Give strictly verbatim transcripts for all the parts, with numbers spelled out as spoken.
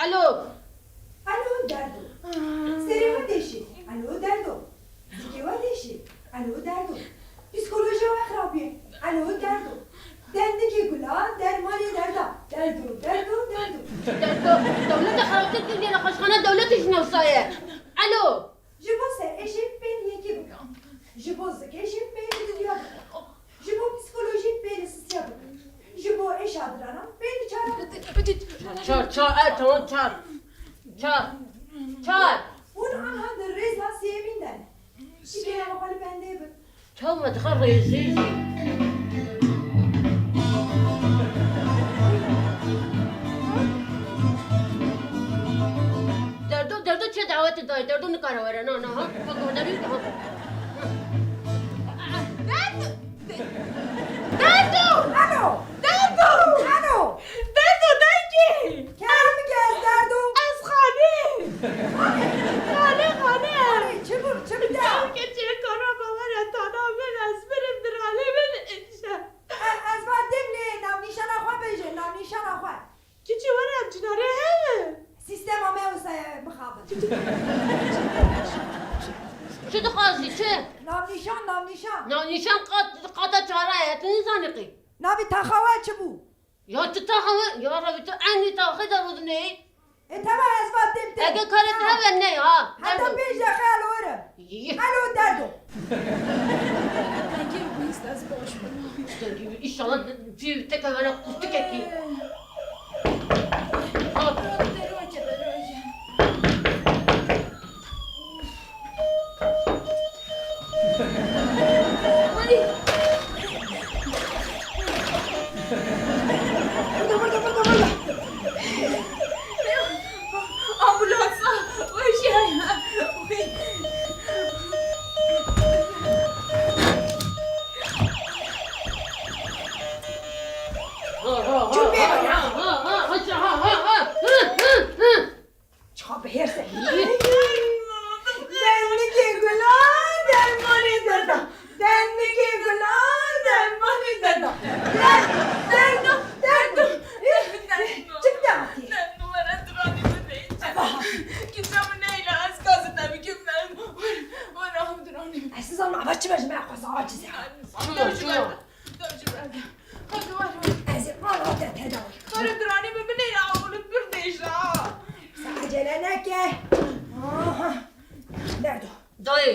Alo. Alo, Derdo. Serê we deşê. Alo, Derdo. Zikê we deşê. Alo, Derdo. Psîkolojiya we xirabiye. Alo, Derdo. Dendikê gula, dermanê derda. Derdo, derdo, derdo. Derdo, dewlete xerabtir kiriye, nexweşxane dewletê jî newsaye. Alo. Ji bo serêşê pê li yekê bikin. Ji bo zikê jî pê li duduya bikin. Ji bo psîkolojî pê li sisiya bikin. Ji bo êşa diranan pê li çara bikin. Çar, çar, e, tamam, çar. Çar. Çar. Hûn anha di rêza sêyemîn de ne. Çi kerema xwe li bendê bin. Çawa dixe rêzê jî. Derdo, Derdo çi dawetê dayê? Derdo nikare were, na, na, ha? Ha, godarî, ha. Derdo! Derdo! Alo! Derdo! Alo! Derdo, dayê kî? Kerem gel, Derdo. Ez xanê. Xanê? Xanê, xanê. Xanê, çi bû, çi bû te? Dayê kî çi kara bawara tana min, ez birim, dirane min, inşa. E, ez va demlê navnîşana xwe bêje, navnîşana xwe. Kiçî were em cinarê heye. Sîstema me wisa ye, mixabin. Çi dixwazî, çi? Navnîşan, navnîşan. Navnîşan qat, qata çara ye, tu nizanî qî. Navê taxa we çi bû? Ya tu taxa we, ya Rebî tu eynî taxê de rûdinê. E, tamam, ez va têm têm. Eke karê te hebe ne ha? Heta pênc deqe alo were. Yî. Alo, Derdo. Dengê bihîst ez baş bûm. Dengê bi-, înşallah pî te ke were qurtikekî. Ha. Derdo, derdo, derdo. Burada, burada, burada, burada. Ambulansa, hoş ya. Ha, ha, ha, ha, ha, ha, ha, ha, ha, ha, ha, ha, ha. Çiqa bi hêrs e. Dendikê gula dermanê derda. Dendikê gula dermanê derda. Derdo, derdo, derdo. Çi bi te hatiye? Kimse min neyla, ez gazete bikim, were, were, hemdiranê. Ez nizanim ava çi be ji me xweza aciz e. Çima, çima? Dur ji ber de. Hadi var. Ez ê ala te tedawî. Karê diranê min binêre, awil pir dêj ha. Sen acele neke. Aha. Derdo. Dayê,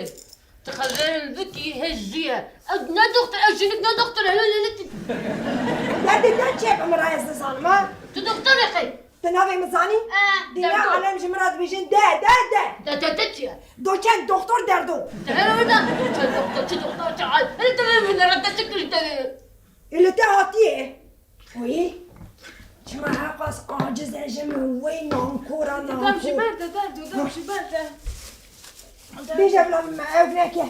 tu xeverên vikî hej jû ye. Ew ne doxtor, ew jinik ne doxtor e, hele hele tu. Derdê te çi ye bi min re ez nizanim ha? Tu doxtor e qey? Te navê min zanî? E, Dinya Derdo. Alem ji min re dibêjin de, de, de. De, de, de çi ye? Doçent doktor Derdo. Te her weda doçent doktor, çi doktor, çi ay. Hele te vê vinera te çi kir te vê? Ê li te hatiye? Wî? Çima heqas aciz e ji min wey nankora nankor. Dem ji ber de, Derdo, dem ji ber de. Bêje bila min ev neke.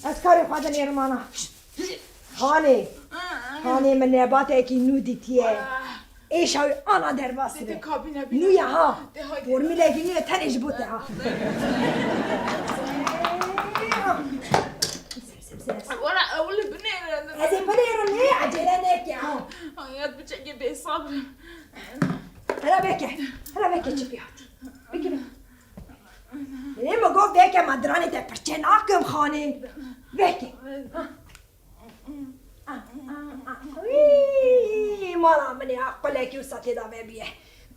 Ez karê xwe dinêrim ana. Hanê. Hanê min nebatekî nû dîtiye. Êşa wî ana derbas dibe. Nû ye ha. Formûlekî nû ye tenê ji bo te ha. Wala ew li binêre. Ez ê binêrim, nê, ecele neke ha. Hayat biçekê bêsabr im. Hele veke. Hele veke çi pê hat. Veke. Lê min got veke me diranê te pirçe nakim xanê. Veke. Ah, ah, ah, ah. Wî, mala min ê aqilekî wisa tê de vebiye.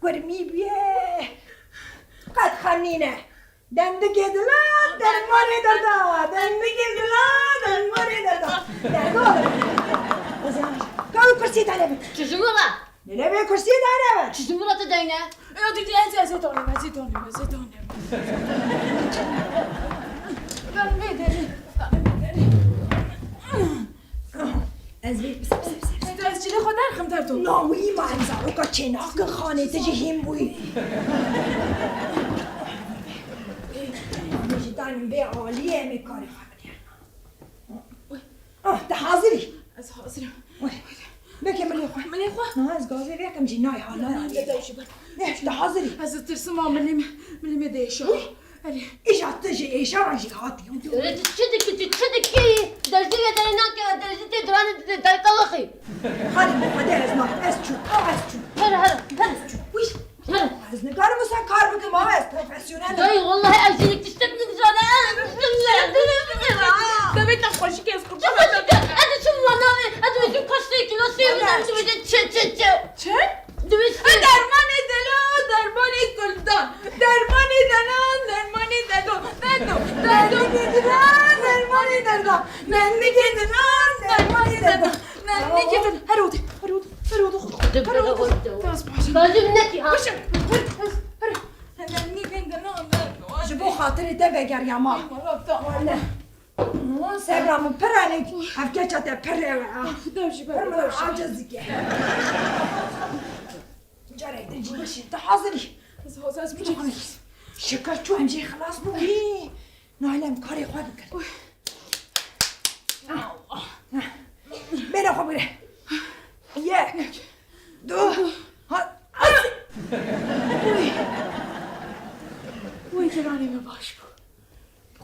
Kurmî bûye. Qet xem nîne. Dendikê dila, dermanê derda. Dendikê dila, dermanê derda. Derdo. Ka wî kursî tane bike. Çi ji min re? Lê lê vê kursiyê dane be. Çi ji min re tu deyne? Ya dîdî, ez, ez ê donim, ez ê donim, ez ê donim. Ben vê derê, ben vê derê. Ez vê, pis, pis, pis, pis. Tu ez cilê xwe derxim, Derdo. Na, wî ma em zaroka çênakin xanê, tu jî hîn bûyî. Em jî danim vê aliyê, em ê karê xwe binêrin. Ah, te hazirî? Ez hazir im. Weh. Veke milê xwe. Milê xwe? Na, ez gazê vê yekem jî nayê ha, nayê. Nayê, nayê. Te, te jî ber. Eh, te hazirî? Ez ditirsim a milê me, milê me diêşe. Weh. Erê. Îja tu ji êşa re jî hatî. Erê, tu çi dikî, tu çi dikî? Derzî ye derê nake, derzî tê diranê tê derê te wexî. Xalê, bi Xwedê ez nakim, ez çûm, ez çûm. Here, here, here. Ez çûm. Wî. Ez nikarim wisa kar bikim, ha, ez profesyonel im. Dayı, vallahi ez jî tiştek nizane. Devê te xweşik ez kurban. Ez çim vana ve, ez dibêjim kaç tane kilo sêv, ez dibêjim çi, çi, çi. Çi? Dibêjim. Dermanê delo, dermanê kuldan. Dermanê delo, dermanê delo. Derdo, derdo. Dermanê delo, dermanê derdo. Mendikê dilo, dermanê derdo. Mendikê dilo. Her odê, her odê, her odê. Her odê. Lazım ne ki ha? Koşun. Her, her, her. Mendikê dilo, derdo. Ji bo xatirê te vegeriya ma. Wele. Sebra min pir e, ev keça te pir e. Pir min aciz dike. Carek din jî bişî, tu hazirî? Ez hazir, ez bişî. Şikir çû, em jê xilas bû. Hî, Nailem karê xwe bikin. Bêra xwe bigire. Yek. Du. Ha. Wî. Wî, kiranê me baş bû.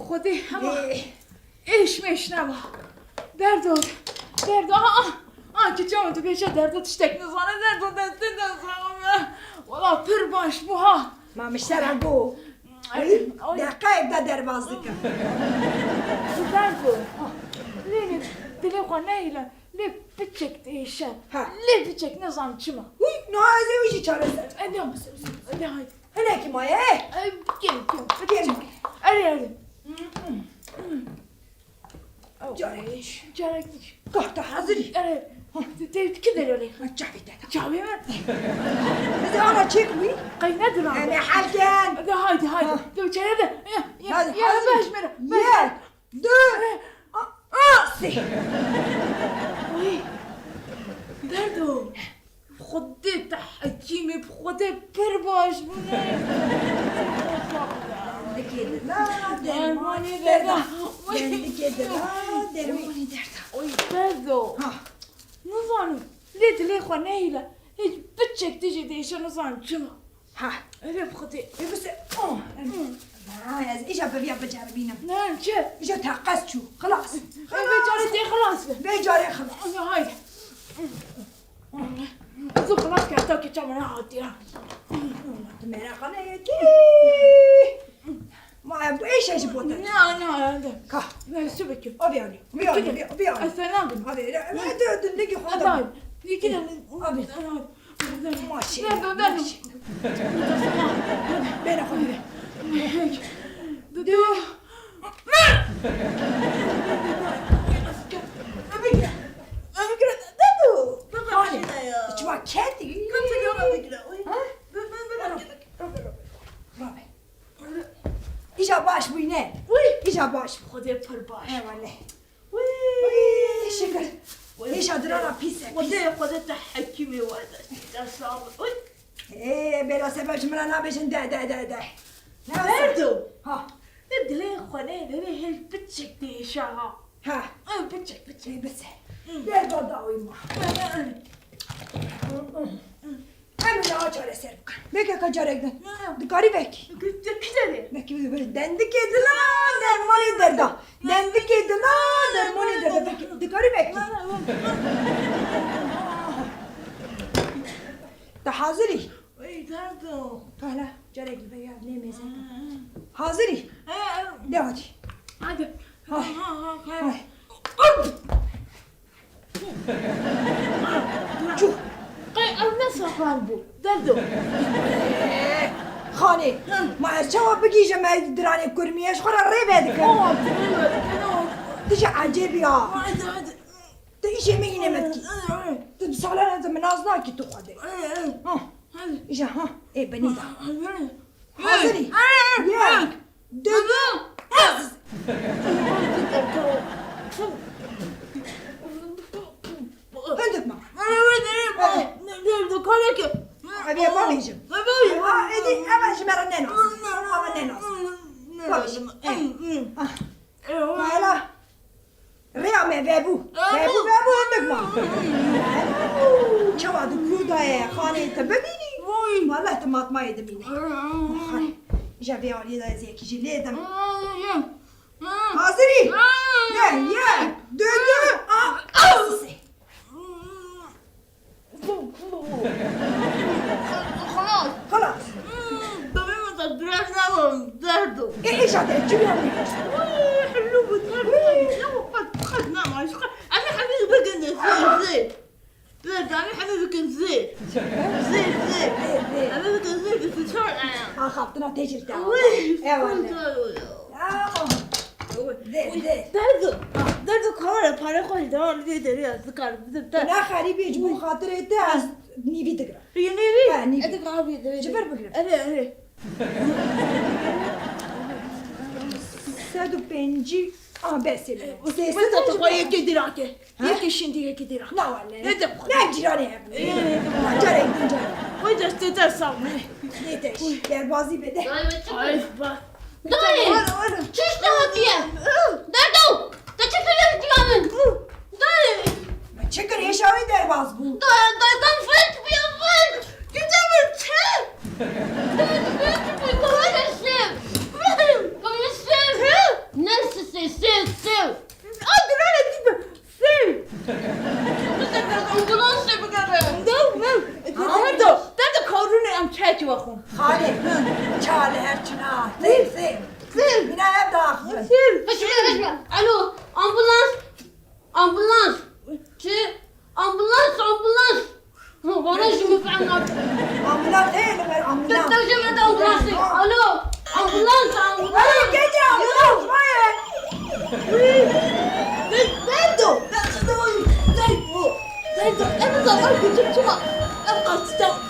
Xwedê hema êş mêş nema. Derdo, derdo, aha, aha, aha, kiça min dibêje derdo tiştek nizane, derdo destê de saxim e. Wala pir baş bû ha. Ma miştera go. Ay, ay. Deqeyek de derbaz dikim. Derdo, lê dilê xwe nehîle, lê piçek diêşe. Ha. Lê piçek nizam çima. Hûy, niha ez ê wî jî çareser. Ede, ede haydi. Hinekî maye, he? Ay, gel, gel. Gel. Erê, erê. Carek. Carek. Gah, tu hazirî? Erê. Ha. Te, te, tu kî derê? Ha, çavê te. Çavê min? Ez ê ana çêk wî. Qey ne diran? Em ê hel ken. De haydi, haydi. Ha. De çeye de. Ya, ya, hadi, ya, hazir. Beş mera. Beş. Ye. Dur! A, a, sê. Oy! Derdo! Xwedê te hekîmê, bi Xwedê pir baş bûne. Dikê dila dermanê derda. Dikê dila dermanê derda. Oy, Derdo! Ha. Nizanim, lê dilê xwe nehîle. Hiç piçek tijî diêşe, nizanim çima. Ha. Erê bi Xwedê. Ê bise. Oh. Ha, ez îja bi vîya biceribînim. Ne, çi? Îja teqez çû. Xilas. Ê, vê carê tê xilas be. Vê carê xilas. Haydi. Zû xilas ke, heta ke çawa nehatiye. Tu mereqa neyekî. Ma bu êşe ji bo te. Na, na, na. Ka. Ne, su bikim. Abi yani. Abi yani. Abi yani. Ez te nakim. Abi, ne, tu dindeki xwe. Abi. Yekî de. Abi. Maşallah. Ver, ver, ver. Maşallah. Bera xwe bire. Dudu. Bigire. Bigire. Dudu. Çima keti? Kötü yola bigire. Oy. Ha? Bigire. Rabe. Îja baş bûyî ne? Wî. Îja baş bû. Xwedê pir baş. He wele. Wî. Wî, şikir. Wî. Hêşa dirana pîs e, pîs. Xwedê, Xwedê te hekîmê we de. Te sağ ol. Wî. Ê, bêra sebeb ji min re nabêjin de, de, de, de. Ne Derdo. Ha. Te dilê xwe ne, ne, ne, hêj piçek diêşe ha. Ha. Ê, piçek, piçek. Ê, bise. Hı. Derdo dawî ma. Hı, hı, hı. Em ê niha çareser bikin. Veke ka carek din. Ne? Dikarî vekî. Ki-, ki-, ki derê? Vekî, vekî. Dendikê dila, dermanê derda. Dendikê dila, dermanê derda. Vekî, dikarî vekî. Ne, ne, ne. Te hazirî? Ey, derdo. Pala, carek li vê ya, lê mêze. Hı, hı. Hazirî? Hı, hı. De hadi. Hadi. Ha. Ha, ha, ha, ha. Hay. Çû. Qey ew ne sexan bû? Derdo. Xanê, ma ez çawa bigihîjim me diranê kurmî? Ez xwe re rê vedikim. Awa, tu rê vedikim, awa. Tu jî ecêb ya. Hadi, hadi. Tu îşê min yîne me dikî. Tu bi salan ez min nas nakî tu xwedê. Ha. Hadi. Îja ha. Ê binî da. Hadi. Hazirî? Hadi. Yek. Dudu. Hindik ma. Hadi. Hadi ya bavêjim. Ha, êdî, eva ji me re nenas. Eva nenas. Bavêjim. Ah. Hala. Rêya me vebû. Vebû, vebû, hindik ma. Çawa di kû de ye, xanê te bimînî? Vay. Wele tu matmayê dimînî. Xanê, ji vê aliyê de ez yekî jî lê dim. Hazirî? Ye, ye. Du, du. A, a, sisê. Xelas. Demê min te dirêj nebûm, derdo. Ê, êşa te çi ya? Uy, helû bû, derdo. Qet, qet nema, ji qet. Em ê hemî bikin zê, zê. Derdo, em ê hemî bikin zê. Zê, zê. Zê, zê. Em ê bikin zê, bîst û çar aya. Axaftina tê jî te. Uy, Eyvallah. Aa, zê, zê. Derdo, derdo, kamera pare xwe ji devam vê derê ez dikarim bidim te. Na xerîbê ji bo xatirê te ez nîvî digirim. Yê nêvî? He, nîvî. Ez ê gavê de. Ji vir bigire. Erê, erê. Sed û pêncî, ah, besê. Sê sed û pêncî. Yekê dîrake. Ha? Yekê şindî, yekê dîrake. Na wele. Ne de. Ne cîranê hev. Ee. Carek din carek. Wê destê te sax be. Nê te. Derbazî bide. Ay, ba. Dayê! Wala, wala. Çi ji te hatiye? Derdo! Te çi fil kiriye min? Dayê! Çi kir, êşa wê derbaz bû? Dayê, dayê, kan fil bûye fil! Gide min çi? Dayê, tu fil bûye, tu fil bûye, sev! Sev! Sev! Ne sisê, sev, sev! A, durane, tu Sê! Ambulansê bigere! Derdo, derdo, derdo, karûnê em çekî wexwin. Xalê, çale her çina. Sê, sê. Sê. Bina ev daxin. Sê. Hişme, hişme. Alo, ambulans. Ambulans. Çi? Ambulans, ambulans. Vana ji min fehm nake. Ambulans heye li ber ambulans. Te, te jê me de ambulans de. Alo. Ambulans, ambulans. Hey, gece ambulans, vay. Derdo, derdo, derdo. Derdo, em zaten küçük çima. Em kaçta.